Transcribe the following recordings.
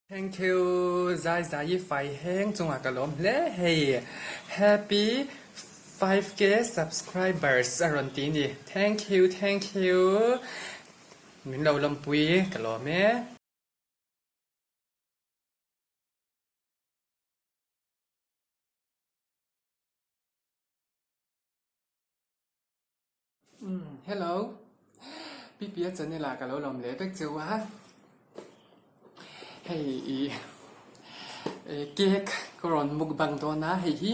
Thank you Zai Zai i fai heng chungah ka lawm hle hei Happy 5k subscribers a rawn ti ni Thank you thank you min lo lawmpui ka lawm e. Hello Pipia channel ah ka lo lawm leh vek cheu a hei ih cake ka rawn mukbang dawn a hei hi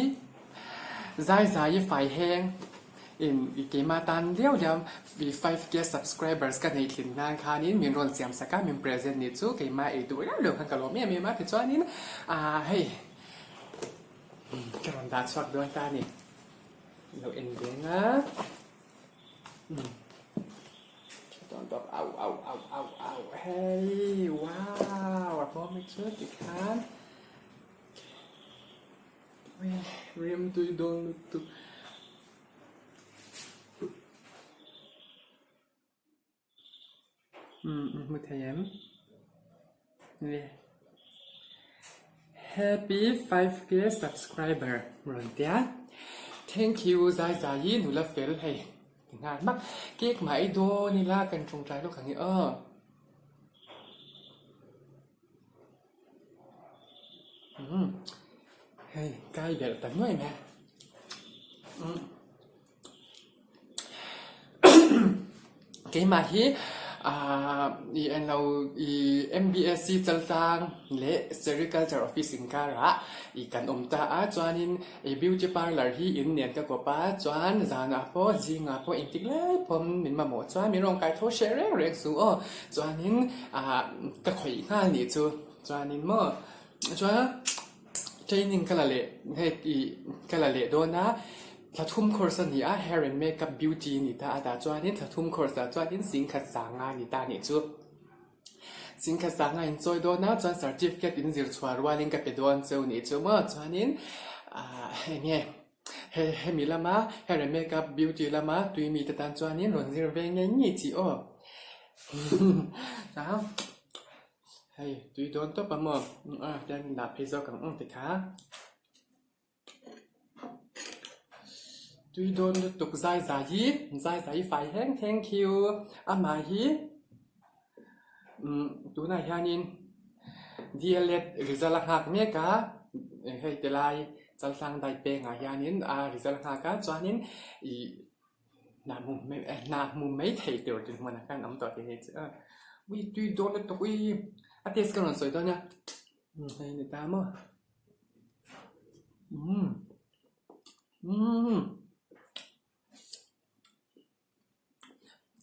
zai zai i fai heng in i keimah tan liau liau i 5k subscribers ka neih thlin nan khanin min rawn siam sak a min present ni chu keimah ei duh reuh reuh khan ka lawm em em a tichuanin ah hei ka rawn dah chhuak dawn ta a ni. Lo en veng a. Tawn tawp au au au au au hei wow a bawm hi chu tikhan rim tui dawn lutuk. Hmu thei em? Le. Happy 5k subscriber rawn tia. Thank you zai zai i nula fel hei. Ti nghal hmak. Cake mah i dawn ila kan tawngtai lawk ang i aw. Hei kai belh ta nuai mai a. Keimah hi i en lo i MBSC chaltlang leh Sericulture Office inkarah i kan awm ta a chuanin i beauty parlour hi in nen ka kawp a chuan zanah pawh zingah pawh engtik lai pawh min mamawh chuan min rawn kai tho hreh reng reng suh aw chuanin ah ka khawih nghal nih chu chuanin maw chuan Training ka la leh hei tih ka la leh dawn a, thla thum course a ni a, hair and makeup beauty a ni ta a tah chuanin thla thum course ah chuanin singkhat sanga a ni ta anih chu. Singkhat sanga in chawi dawn a chuan certificate in zir chhuah rualin ka pe dawn cheu nih chu maw chuanin ah eng nge he hemi lama hair and makeup beauty lama tui mite tan chuanin rawn zir ve ngei ngei chi aw. Hei tui dawn tawp a maw a tian in dah phei zawk ang ang tikha tui dawn lutuk zai zai hi zai zai hi fai heng thleng khiu amah hi umm tunah hianin D.El.Ed result a nghak mek a hei ti lai chaltlang dai pengah hianin a result a nghak a chuanin ih Hna hmu mai thei tur dinhmunah khan awm tawh tih hi chu ui tui dawn lutuk ui a taste ka rawn sawi dawn a hei ni ta maw umm umm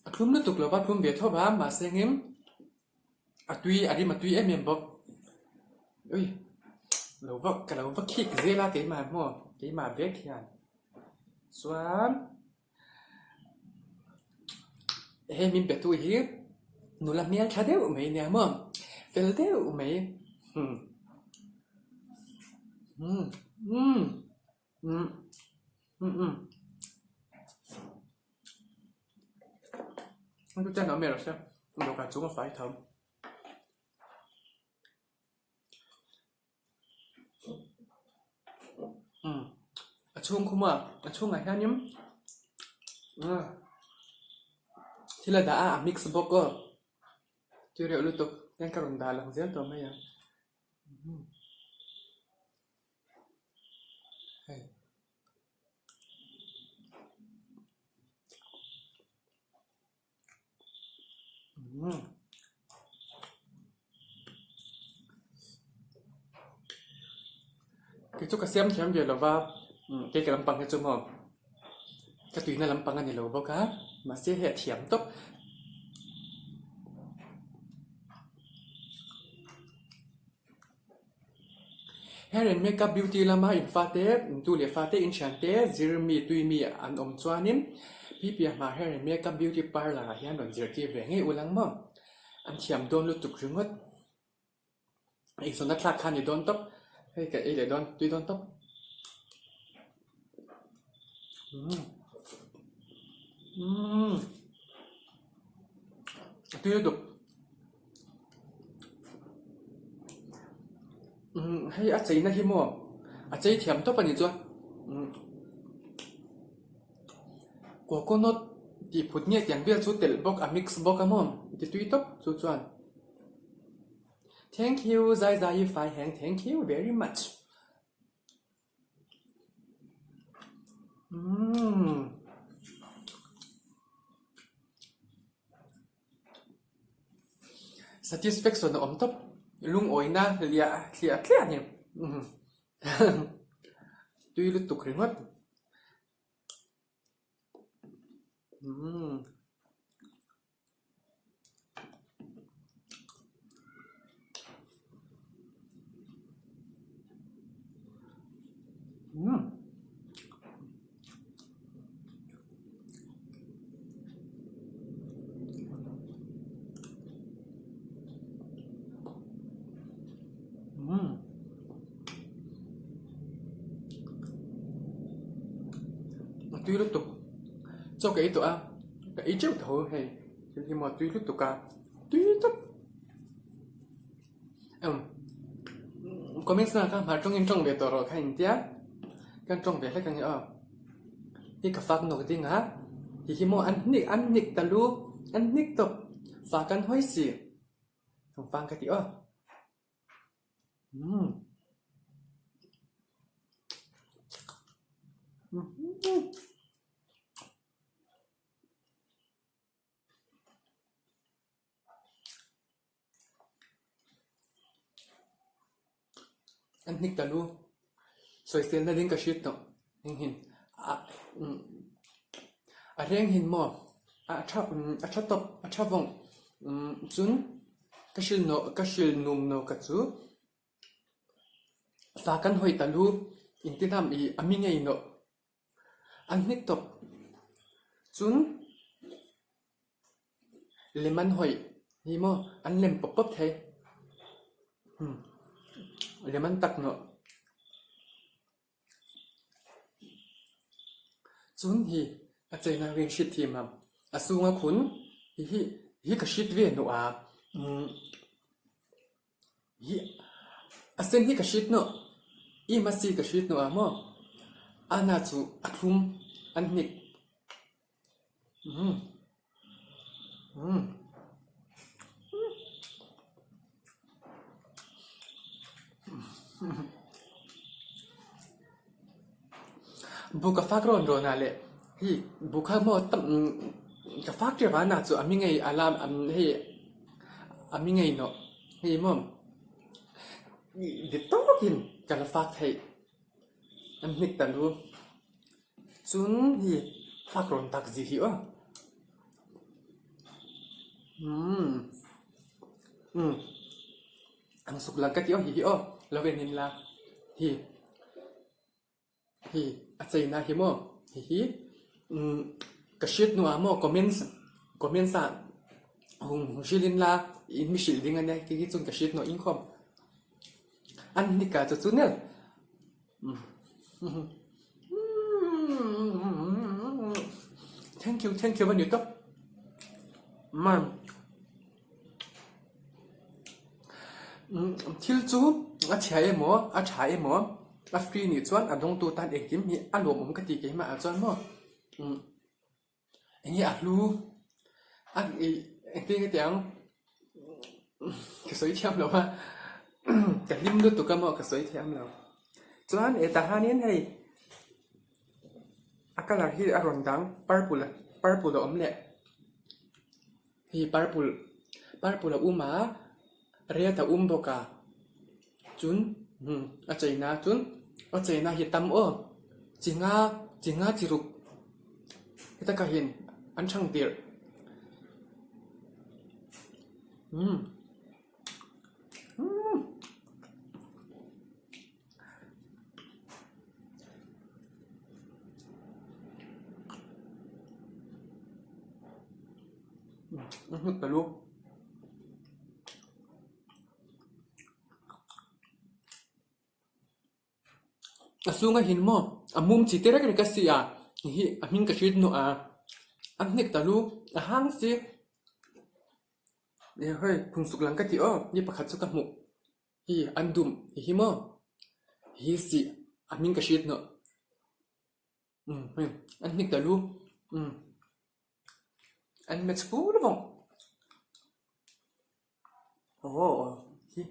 a thlum lutuk lo va thlum ve tho va mahse engin a tui a rim a tui em em bawk ui lo va ka lo va khik zel a keimah maw keimah vek hian. Chuan hei min pe tu hi nula hmel tha deuh mai nia maw fel deuh mai umm umm umm umm umm chuan a awm erawh se dawhkan chung a fai tho. Umm a chhung khum a a chhungah hianin thil a dah a a mix bawk aw tui reuh lutuk hian ka rawn dah lang zel tawh mai ang hei. Kei chu ka siam thiam ve lo va, cake lampang hi chu maw ka tuina lampang a ni lo bawk a, mahse hei a thiam tawp. Hair and makeup beauty lama in fate tu leh fate in thian te zir mi tui mi an awm chuanin pipiah hmar hair and makeup beauty parlour ah hian rawn zirtir ve ngei ul ang maw an thiam dawn lutuk ringawt eizawnna thlak kha a ni dawn tawp hei ka ei leh dawn tui dawn tawp umm umm a tui lutuk. Hei a cheina hi maw a chei thiam tawp a nih chuan coconut tih phut nge tiang vel chu telh bawk a mix bawk a maw ti tui tawp chu chuan thank you zai zai i fai heng thank you very much. Satisfaction a awm tawp, lungawina liah thliah thliah a ni. Tui lutuk ringawt. A tui lutuk chaw ka ei tawh a ka ei teuh tho hei thil hi maw a tui lutuk a tui tawp umm comments na kha hmar tawngin tawng ve tawh rawh kha intia kan tawng ve hlek ang e aw hi ka fak nawk ding a hi hi maw an hnik an hnik ta lu an hnik tawp fak an hawi si vang ka ti aw. An hnik ta lu. Sawiselna ding ka hriat tawh heng hin a reng hin maw a tha a tha tawp a tha vawng chun ka hrilh nawh ka hrilh num nawh ka chu fa kan hawi ta lu inti hnam ih a mi ngei nawh an hnik tawp chun lem an hawi ni maw an lem pawp pawp thei lem an tak nawh. Chun hi a cheina rin hrit thim a, a sunga khun hi hi hi ka hrit ve hnuh a, umm hi a sen hi ka hrit hnuh im a si ka hrit hnuh a maw a na chu a thlum an hnik. Bu ka fak rawn rawn ah leh hei bu kha maw tam ka fak teuh a na chu a mi ngei a lam hei a mi ngei nawh hei maw dik tawkin ka la fak theih an hnik ta lu. Chun hi fak rawn tak zih hi aw umm umm ang suk lang ka tih aw hi hi aw lo en in la hi hi a chei na hi maw hi hi umm ka hriat hnuah maw comments comments ah hung hrilh in la in mi hrilh ding a nia khi khi chuan ka hriat hnuah inkhawm an hnik ah chu chu nel. Thank you thank you a ni tawp man thil chu a chhia emaw a tha emaw a free nih chuan a dawngtu tan engkim hi a lawmawm ka ti keimah ah chuan maw. Eng nge a hlu a ih engtin nge tih ang ka sawi thiam lo a ka hlim lutuk a maw ka sawi thiam lo chuan hetah hianin hei a colour hi a rawn dang purple purple a awm leh hei purple purple a awm a red a awm bawk a chun a cheina chun a cheina hi tam aw chi nga chi nga chi ruk heta ka hian an chhang tirh umm umm. A chhunga hin maw a mum chi te rek rek a si a hi a hming ka hriat nawh a a hnek ta lu a hang si hei phung suk lang ka ti aw ni pakhat chu ka hmuh hi an dum hi hi maw. Hi si a hming ka hriat nawh. Umm hei an hnik ta lu. Umm an match fur vawng. Aw hi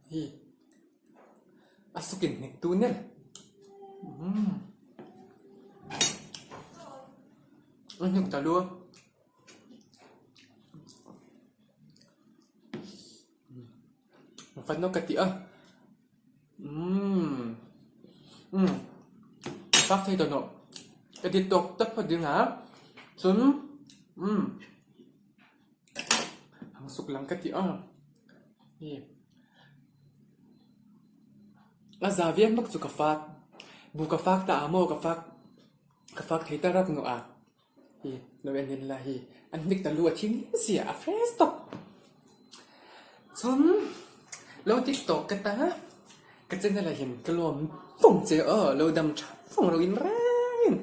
hi a suk in hnik tu nen. Umm an hnik ta lu. Fan nawk ka ti a umm umm fak thei tawh nawh ka ti tawk tak phawt ding a chun umm ang suk lang ka ti a hi a za viau bawk chu ka fak bu ka fak ta a maw ka fak ka fak thei ta rak nawh a. Hi lo en in la hi an hnik ta lu a thing sia a fresh tawp. Chun lo tiktok ka ta ka channel ah hian ka lawm vawng che aw lo dam tha vawng lo in reng in.